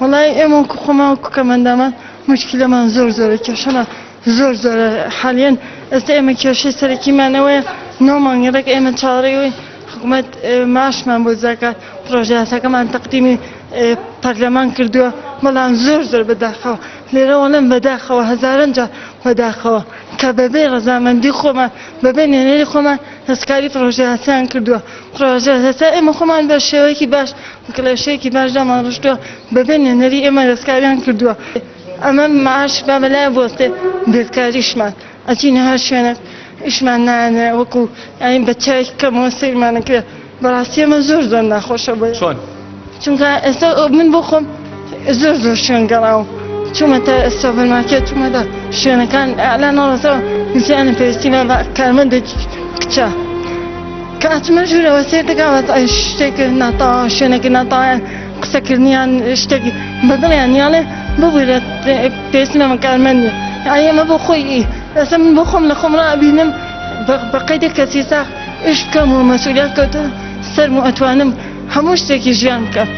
وەڵای ئێمە وەکو خۆمان وەکو کەمئەندامان موشکیلەمان زۆر زۆرە، کێشەمان زۆر زۆرە. حالیەن ئێستا ئێمە کێشەی سەرەکیمان ئەوەیە 9 مانگە ڕێک ئێمە چاوەڕێی حکومەت معاشمان بۆ زیاکات، پڕۆژە یاساکەمان تەقدیمی پەرلەمان کردووە، بەڵام زۆر زۆر بەداخەوە لێرە وەڵێم بەداخەوە هەزاران جار بەداخەوە کە بەبێ ڕەزامەندی خۆمان بەبێ نوێنەری خۆمان دەستکاری پڕۆژە یاسایان کردووە. پڕۆژە یاسا ئێمە خۆمان بە شێوەیەکی باش کڵێشەیەکی باش دامان ڕشتووە، بەبێ نوێنەری ئێمە دەستکاریان کردووە. ئەمە معاش با بەلای بۆستێ بێکاریشمان ئەچینە هەر شوێنێک ئیشمان نایەنێ، وەکو یانی بە چاوێکی کەمەوە سەیرمان ئەکرێ. بەڕاستی ئەمە زۆر زۆر ناخۆشە بۆ چۆن؟ چونکە ئێستا من بۆ خۆم زۆر زۆر شوێن گەڕاوم، چوومەتە سۆپەرمارکێت، چوومەتە شوێنەکان ئەعلان هەڵەسەوە نووسیانە پێویستیمان بە کارمەندێکی کچە. کە ئەچمە ژوورەوە سەیر دەکەم شتێک ناتەواو، شوێنێک ناتەواویان، قسەکردنیان شتێک بەدڵیان نیاڵێ ببورە پێویستیمان بە کارمەند نییە. یانی ئەمە بۆ خۆی ئێستا من بۆ خۆم لە خۆم ڕائەبینم بە قەیدێک کەسی ساغ ئیش بکەم و مەسئولیات کەوتە سەرم و ئەتوانم هەموو شتێکی ژیان بکەم.